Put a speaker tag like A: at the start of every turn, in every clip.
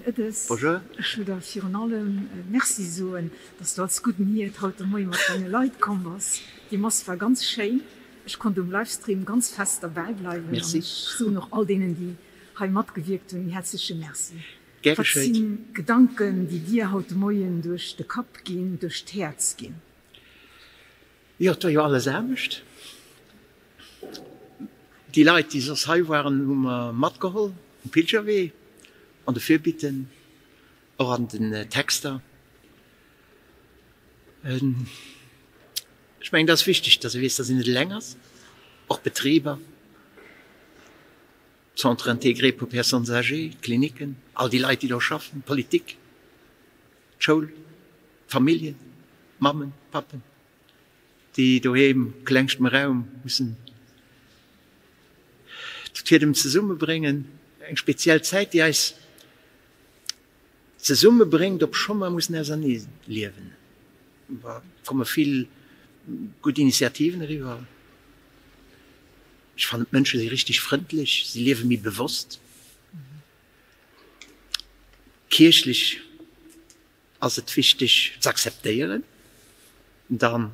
A: Ëddes,
B: Bonjour.
A: Ech wëll der virun allem Merci soen, dass du als gudden Hiert haut de Moie mat denge Leit komm bass. Déi Mass war ganz schéin. Ech konnt um Livestream ganz fest derbäi bleiwen an
B: Merci.
A: ech soen och all deenen, déi hei matgewierkt hunn, häerzleche Merci.
B: Gär
A: Wat
B: geschéit.
A: si Gedanken, déi dir haut de Moien duerch de Kapp ginn, duerch d'Häerz ginn?
B: Jo, et war jo alles anescht. Déi Leit, déi soss hei waren, hu mer matgeholl um Pilgerwee, an de Fürbitten, och an den Texter. Ech mengen, et ass wichteg, datt ee weess, datt een net eleng ass, och Betriber, Centre intégré pour personnes âgées, d'Kliniken, all déi Leit, déi do schaffen, d'Politik, d'Schoul. Familljen, Mammen, Pappen, déi doheem klengstem Raum mussen d'Fiedem zesummebréngen. Eng speziell Zäit, déi eis zesummebréngt, obscho mer mussen ausernee liewen. Et komme vill gutt Initiativen eriwwer. Ech fannen, d'Mënsche si richteg frëndlech, si liewe méi bewosst. Kierchlech ass et wichteg z'akzeptéieren, dann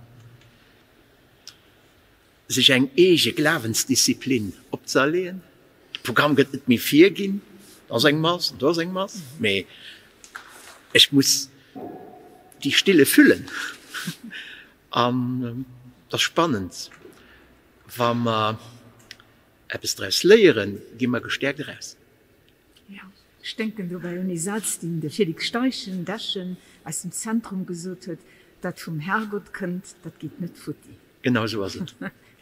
B: sech eng eege Glawensdisziplin opzëerleeën. De Programm gëtt net méi virginn, do ass eng Mass an do ass eng Mass, mee ech muss déi Stille füllen. An et ass spannend, wa mer eppes draus léieren, gi mer gestäerkt eraus.
A: Jo, ech denken dobäi un ee Saz, deen de Félix Steichen, Dechen aus dem Zentrum, gesot huet, Dat vum Herrgott kënnt, dat geet net futti.
B: Genau esou ass et.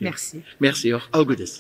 A: Merci.
B: Merci och. All Guddes.